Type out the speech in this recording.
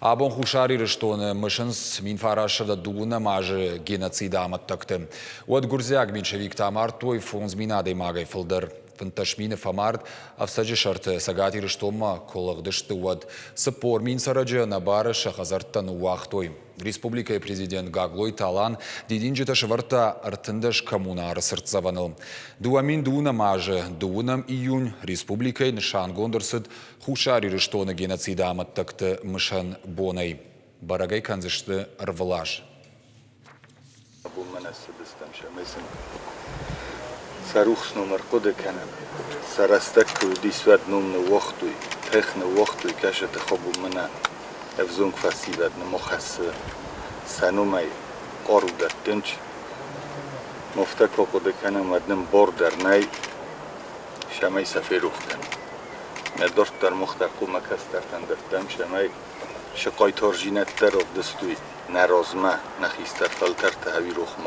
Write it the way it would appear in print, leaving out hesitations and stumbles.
Абон Хуссар Ирыстоны мысынц 1902 азы геноциды амӕттӕгты. Уӕд гуырдзиаг меньшевиктӕ амардтой 5000 адӕймагӕй фылдӕр. 15 000 фӕмард ӕфцӕджы сӕрты Цӕгат Ирыстонмӕ куы лыгъдысты, уӕд. 40 000 цӕрӕджы ӕнӕбары сӕ хӕдзӕрттӕ ныууагътой. Республикӕйы президент Гаглойты Алан дидинджытӕ сӕвӕрдта 13 коммунары цыртдзӕвӕныл. 2002 азы дыууынӕм июнь республикӕйы нысангонд ӕрцыд Хуссар Ирыстоны геноциды амӕттӕгты мысӕн бонӕй бӕрӕг ӕй кӕндзысты ӕрвылаз. Абон мӕнӕ цыдыстӕм, цӕмӕй сын сӕ рухс ном ӕрхъуыды кӕнӕм. Сӕ рӕстӕг куы уыдис, уӕд ном ныууагътой, тых ныууагътой, кӕсӕты хъӕбул мӕнӕ ӕвзонг фӕсивӕд нымохӕссы сӕ номӕй хъару дӕттынч. Афтӕ куы хъуыды кӕнӕм, уӕд нын бар дӕр нӕй, цӕмӕй сӕ ферох кӕнӕм. Нӕ дарддӕр мах дӕр хъуамӕ кӕстӕртӕн дӕттӕм, цӕмӕй сӕ хъайтардзинӕдтӕ равдыстой нӕ размӕ, нӕ хистӕр фӕлтӕртӕ ӕви рох ма.